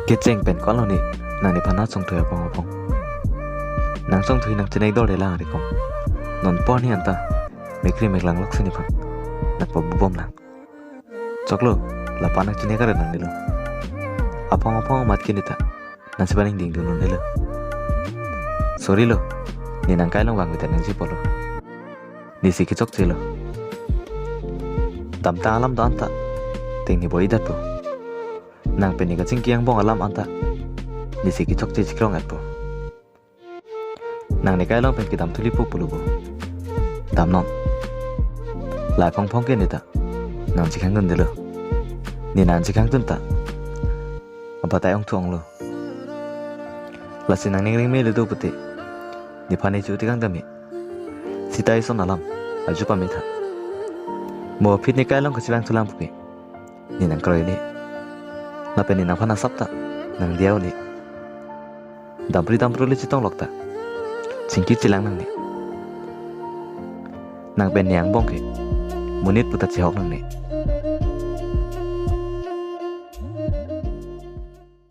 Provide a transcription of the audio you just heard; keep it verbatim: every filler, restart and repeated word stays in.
Kecheng pen ko-an lo ne nang nephan nangchongthui apong apong. Nangchongthui nangchinei dor de lang rikom. Non porni anta mekri meklang lok si nephan nangpabubom lang. Choklo, lapu-an nangchinei kare nangnelo. Apong apong amat ke ne ta nangchepaningding dun un-elo. Sorry lo, ne nang kai along vangve ta nangji apotlo. Nesi kechokchelo. Damtang alam do-an ta tengne bor-idatpo. Nang pen ne kachingki angbong alam anta nesi kechokche chikrong-etpo. Nang ne kai along pen kedam thulipo pulo bo. Damnon. Lahai phongphong ke ne ta nangchekhang dundelo. Ne nangchekhang dun ta abatai ongthu onglo. Lasi nang ning ring mele do pute, nephan ne chu tekang dam he. Sita ison alam aju pame tha. Mo aphi ne kai along kachevang thulang puke, ne nangkroile. Lapen ne nangphan asap ta nangdiya un-e. Dampri dampru le chetong lok ta chingki chelang nangne. Nang pen ne angbong ke monit pu ta chehok nangne.